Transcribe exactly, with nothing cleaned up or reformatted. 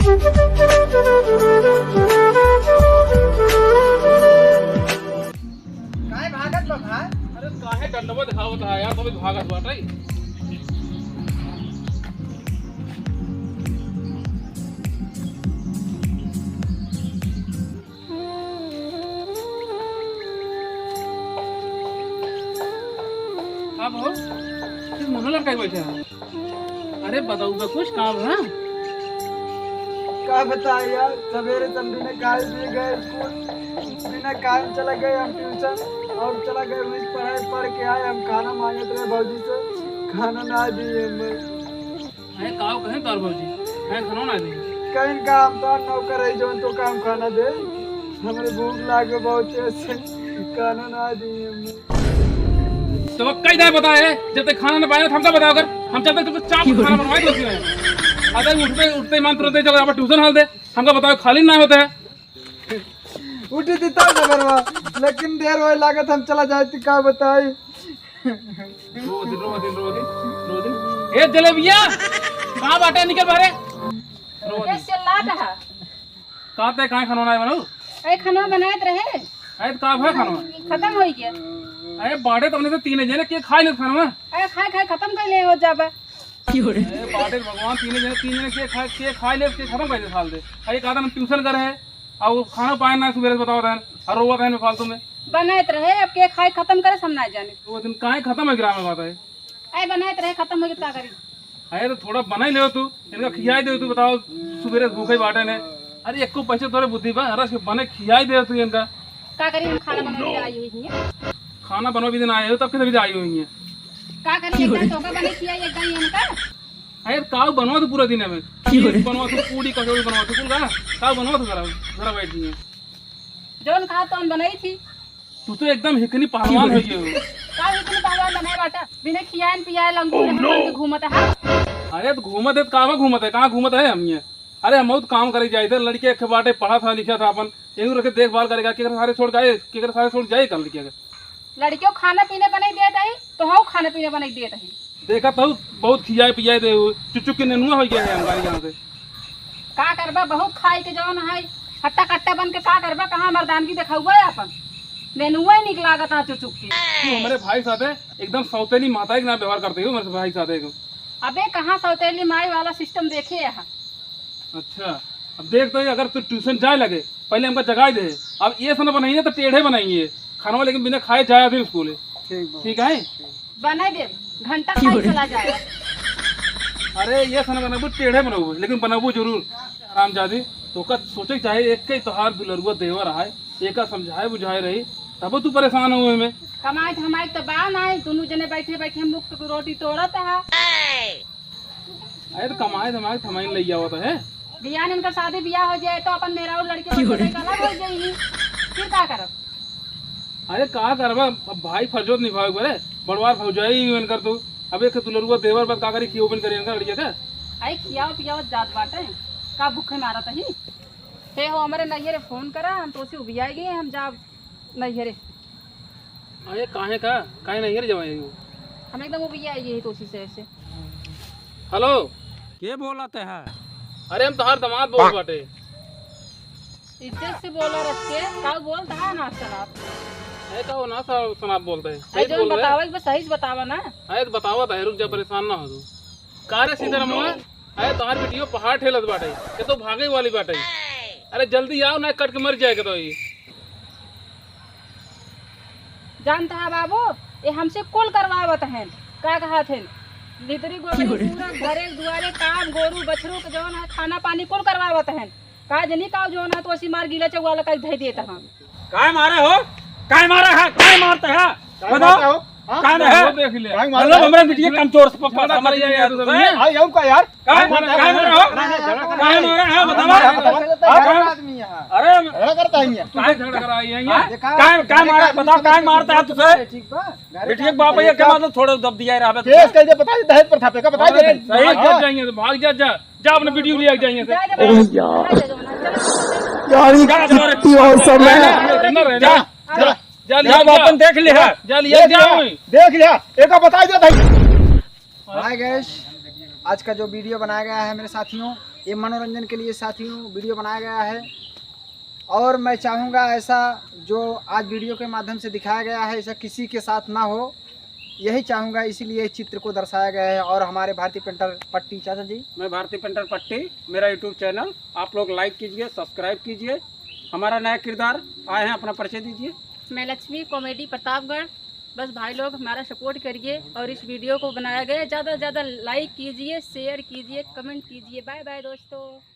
काहे भागत बा भाई? अरे काहे डंडवा दिखावत है यार, तो भी भागत बाटे। हाँ बहू, तुम मुँह लटकाई बैठे हो। अरे बताओ बे, कुछ काम है? का बताए यार, सवेरे से हम बिना खाए पिए गए स्कूल, बिना खाए चला गए हम ट्यूशन और चला गए वहीं पढ़ाई, पढ़ के आए हम खाना मांगत रहे भौजी से, खाना ना दिए हमें। अरे काव कहें तोर भौजी, कहें खाना ना दे। कहें का हम तोर नौकर है जौन तो काम खाना दे, हमरे भूख लागे बहुत तेज से, खाना ना दिए हमें। तो वो कई दाए बताए, जब तक खाना ना पाए, तो हमका बताओ कर, हम जब तक तुमको चाप खाना बनवाए दो उसमें। अरे उठते, उठते ही मान तुरंत ही चलो, आप ट्यूशन हाल दे, हमका बताओ खाली ना होता है। उठी थी तब ना करवा, लेकिन देर होए लागत, हम चला जाए थी, का बताई। रो दिन, रो दिन, रो दिन, रो दिन। ए जलेबिया, कहाँ बाटे, निकल बाहरे। रो दिन। ये चिल्लात है। का ते काहे खाना बनाए बनू? अरे खाना बनाए तो रहे। अरे तो का भा खाना? खत्म हो गया। अरे बाटे तो हमने से तीन जने के खाए ले खाना। अरे खाए खाए खत्म कर ले हो जाबा। की हो रे? अरे बाटे भगवान, तीन जने, तीन जने के खाए, के खाए ले, के खत्म कर दे साल दे। अरे कहा था हम ट्यूशन करे हैं, और खाना पाए ना सुबह से बताओ था, और रोवत है फालतू में। बनाए तो रहे, अब के खाए खत्म करे हम ना जाने। वो दिन काहे खत्म है ग्राम में बात है। अरे बनाए तो रहे, खत्म हो गया, का करी? अरे तो थोड़ा बनाई ले तू, इनका खियाई दे तू, बताओ, सुबेरे भूखे बाटे ने। अरे एको पैसे तोरे बुद्धि बा, अरे इसके बने खियाई दे तू इनका। का करी, हम खाना बनावे आई हुई है। खाना बनवा भी दिन आए हो, तब के भी आई हुई है। का करी, एक दाई तोका बने खियाई, एक दाई इनका। अरे काव बनवा तू पूरा दिन में, खीर बनवा तू, पूरी कचौड़ी बनवा तू, कुल का, काव बनवा तू घर, घर बैठ गई है। जौन खाओ तौन बनाई थी। तू तो एकदम हिकनी पहलवान हो गए हो। का हिकनी पहलवान बनाए बाटा? बिना खियान पियाए लंगूर है, बन के घूमत है। अरे तो घूमत है तो कहाँ घूमत है, कहाँ घूमत है हम ये? अरे हम बहुत काम करे जाए थे, लड़के एक बाटे पढ़ा था लिखा था अपन, यही रखे देखभाल करेगा, केकर सारे छोड़ जाए, केकर सारे छोड़ जाए कल लिखा। लड़कियों खाना पीने बनाई देत है, तो हम खाना पीने बनाई देत है। देखा तो बहुत खियाए पियाए दे, चुचुक के नेनुआ हो गया है हमारे यहाँ से। का करबा, बहुत खाए के जौन है, हट्टा कट्टा बन के का करबा, कहाँ मर्दानगी देखाउबा है अपन? नेनुआ ही निक लागत है चुचुक के। तू हमारे भाई साथे एकदम सौतेली माता के ना व्यवहार करते हो मेरे भाई साथे को। अबे कहाँ सौतेली माई वाला सिस्टम देखे है। अच्छा, अब देख तो, अगर तू ट्यूशन जाए लगे, पहले हमका जगाए दे। अब ये सन बनाइए तो टेढ़े बनाइए खाना, लेकिन बिना खाए जाए फिर स्कूल। ठीक बा। ठीक है? बनाए दे, घंटा खाए चला जाए। अरे ये सन बनाबू, टेढ़े बनाबू, लेकिन बनाबू जरूर। हरामजादी, तो का सोचे चाहे, एक के तोहार दुलरुआ देवर आए, एका समझाए बुझाए रही, तब तू परेशान हो में। कमाए धमाए तो बा ना, दोनों जने बैठे बैठे मुफ्त के रोटी तोड़त है। अरे तो कमाए धमाए थमाइन लई आवत है। बिहान इनका शादी बियाह हो जाए तो अपन मेहरारू लड़के बच्चे लेके अलग हो जाएगी, फिर का करब? अरे का करबा, अब भाई फर्जो तो निभावे के बरे, बड़वार भौजाई ही इनकर तू। अब एक दुलरुआ देवर बा, का करी, खियो बन करे इनका लड़िया का। आई खियाओ पियाओ जात बाटे, का भूखे मारत ही? हे हो, हमरे नैहरे फोन करा, हम तोसे उबियाई गए, हम जाब नैहरे। अरे काहे का, काहे नैहरे जवाई हो? हम एकदम उबियाई गए तोसे से ऐसे। हेलो। के बोलत है? अरे हम तोहार दामाद बोल बाटे। इज्जत से बोला रख के, का बोलत है ना शराब? अरे का हो ना शराब, शराब बोलत है? अरे सही जो बोल रहे। बतावे के बस सही से बतावा ना। अरे तो बतावा था, रुक जा, परेशान ना हो तू। का रे सीताराम, अरे तोहार बेटियो पहाड़ ठेलत बाटे, ये तो भागे वाली बाटे। अरे जल्दी आओ ना, कट के मर जाएगा तो ये। जानत हा बाबू, ये हमसे कुल करवावत हैं। का कहत हैं? लिदरी गोबरी पूरा घरे दुआरे काम, गोरू बछरू के जौन है, खाना पानी कुल करवावत हैं। का जनी का जौन है, तो असी मार गीला चौवाला कई धई देत हैं। काय मारे हो? काय मारे है? काय मारते हैं? काय बताओ। मारते हो? हाँ? काय मारे है? वो देख ले। काय मारे मतलब है? हमरे बिटिया कमजोर से पप्पा झगड़ा समझ कर लिया यार तुमने। हाँ, यूं का यार? काय मारे, काय मारे हो? काय मारे हो? बतावा। हाँ, बतावा। हाँ, हाँ। अरे, झगड़ा करता है ये। काय झगड़ा करा है ये? हाँ? देखा, काय, काय मारा? बताओ, काय मारता है तुझे? ठीक बा। बिटिया के बाप ये क्या मतलब थोड़ा दब दिया रहा है। केस कह दे, बता दे, दहेज प्रथा पे का, बता दे। अरे, भाग जा, हाँ। जाइए, भाग जा, जा। जा अपने बिटिया लिया जाइए से। जा, जा, जा, जा, जा, जा, जा। यार, ये जा, जा, कितनी औसम है। जा, जा, जा, जा, जा, लिया जा, जा। अपन देख लिया। जा, लिया देख जा, लिया, वही। देख लिया। एक बार बता दे भाई। हाय गाइस, आज का जो वीडियो बनाया गया है मेरे साथियों, ये मनोरंजन के लिए साथियों वीडियो बनाया गया है। और मैं चाहूँगा ऐसा जो आज वीडियो के माध्यम से दिखाया गया है, ऐसा किसी के साथ ना हो, यही चाहूँगा, इसीलिए इस चित्र को दर्शाया गया है। और हमारे भारती पेंटर पट्टी चाचा जी। मैं भारती पेंटर पट्टी, मेरा यूट्यूब चैनल, आप लोग लाइक कीजिए, सब्सक्राइब कीजिए। हमारा नया किरदार आए हैं, अपना परिचय दीजिए। मैं लक्ष्मी, कॉमेडी प्रतापगढ़। बस भाई लोग हमारा सपोर्ट करिए और इस वीडियो को बनाया गया है, ज़्यादा से ज़्यादा लाइक कीजिए, शेयर कीजिए, कमेंट कीजिए। बाय बाय दोस्तों।